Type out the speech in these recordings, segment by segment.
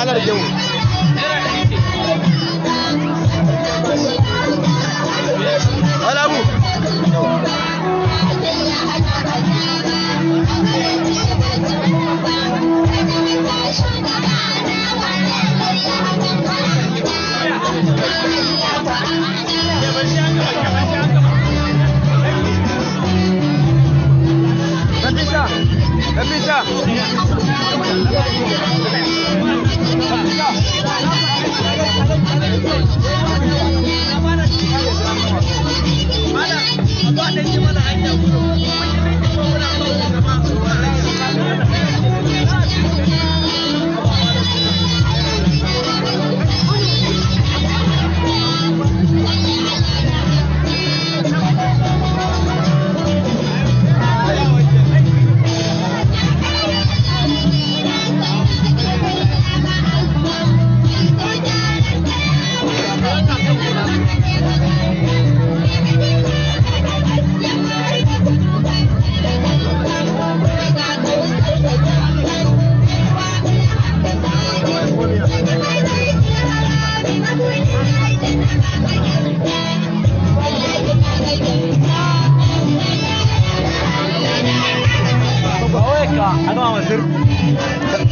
Ana da kyau. Wala abu. Nafisa, Nafisa.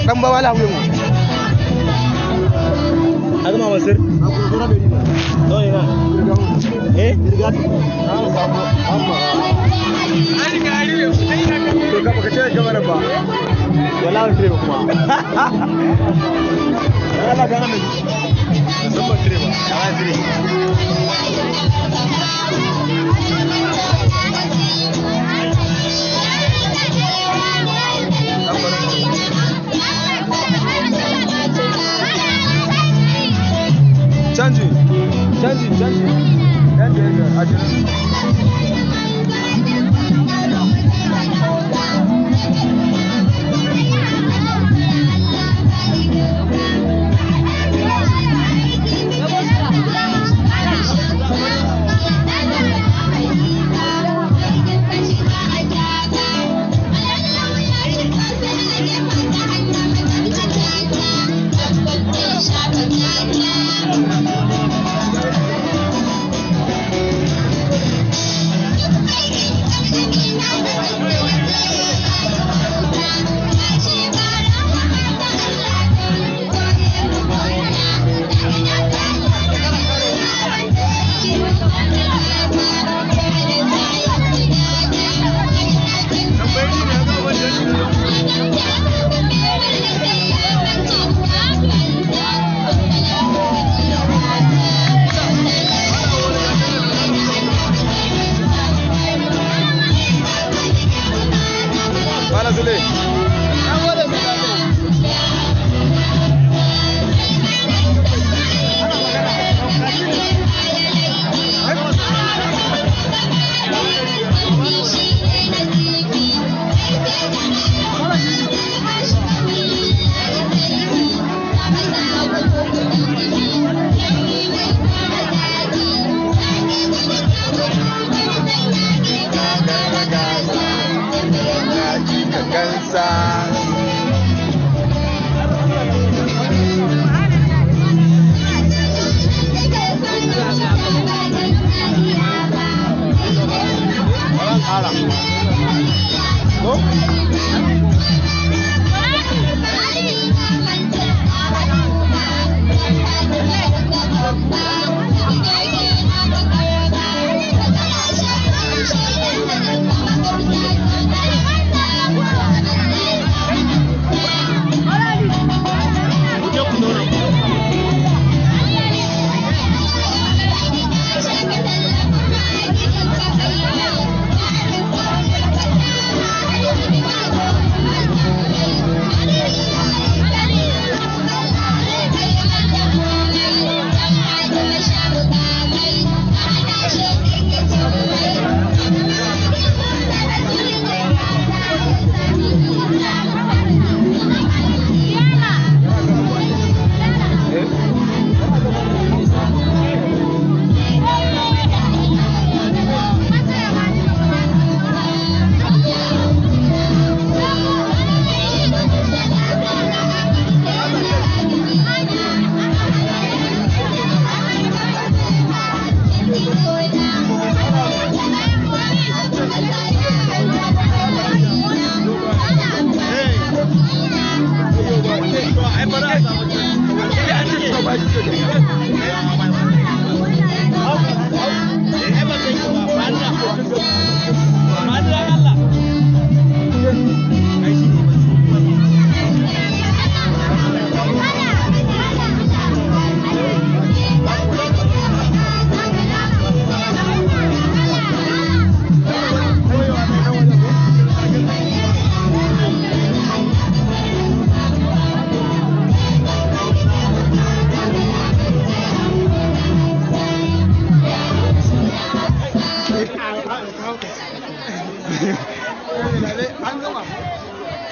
Dan bawa lah mu. Agama Masir. No ina. Eh? To ka baka cire kamar ba. Wallahi tire kuma. Allah ga nan. Zan ba tire ba. Amma tire. Canji, canji, canji, canji, canji, Thank you.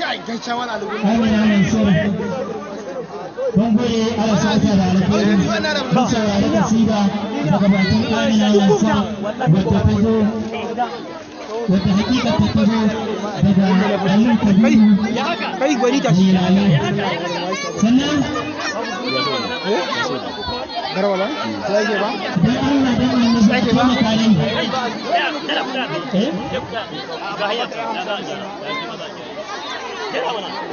Amina Mansur. Mun gode, Allah saka da alkhairi. Mun saurari kasida daga bakin Amina Mansur, wadda ta zo, wadda hakika ta taho daga Aliyu Kabiru Kai gwani ta shi. Lale. Sannan Garba ba? Sai ke ba? Dan Allah dan Annabi a taimaka ne. Eh?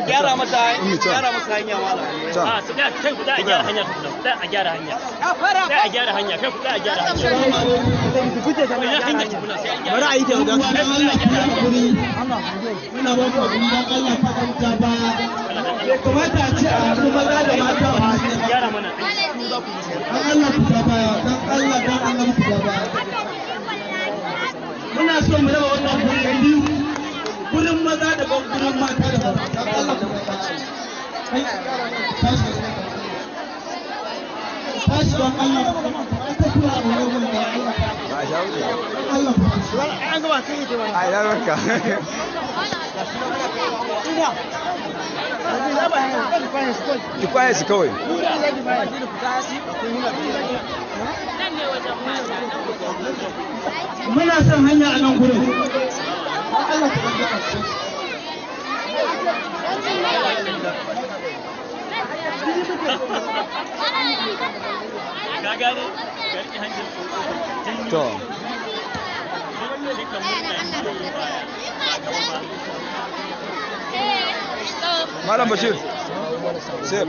Gyara mata, Ummi, ca. gyara masa hanya mala. Ca. A su da kai, ku da a gyara hanya tukuna, ku da a gyara hanya. Da a gyara hanya, kai ku da a gyara hanya. Ina hanya tukuna, sai an gyara. Bari a yi ta Yan uwa, dan Allah ku yi hakuri. Muna ba ku hakuri, dan Allah ku ɗan baya. Bai kamata a ce a haɗu maza da mata a wuri ɗaya ba. Gyara mana. Dan Allah ku ja baya, dan Allah dan Allah ku ja baya. Muna so mu raba wannan gurin biyu. Gurin maza daban, gurin mata daban. Dan Allah ku ja baya. Kai, tashi. Tashi don Allah. An ta tura a wannan gurin, dan Allah. Ba a sha wuce. Dan Allah ku tashi. An gama kai yake mana. A ina ranka. Ki kwaye su kawai. Muna son hanya a nan gurin. Dan Allah ku ɗan tashi. Ka gane? Ka riƙe hancin tsoho. To. Sai ka murna shi baya. Ba gaba ba. Malam Bashir. Sai.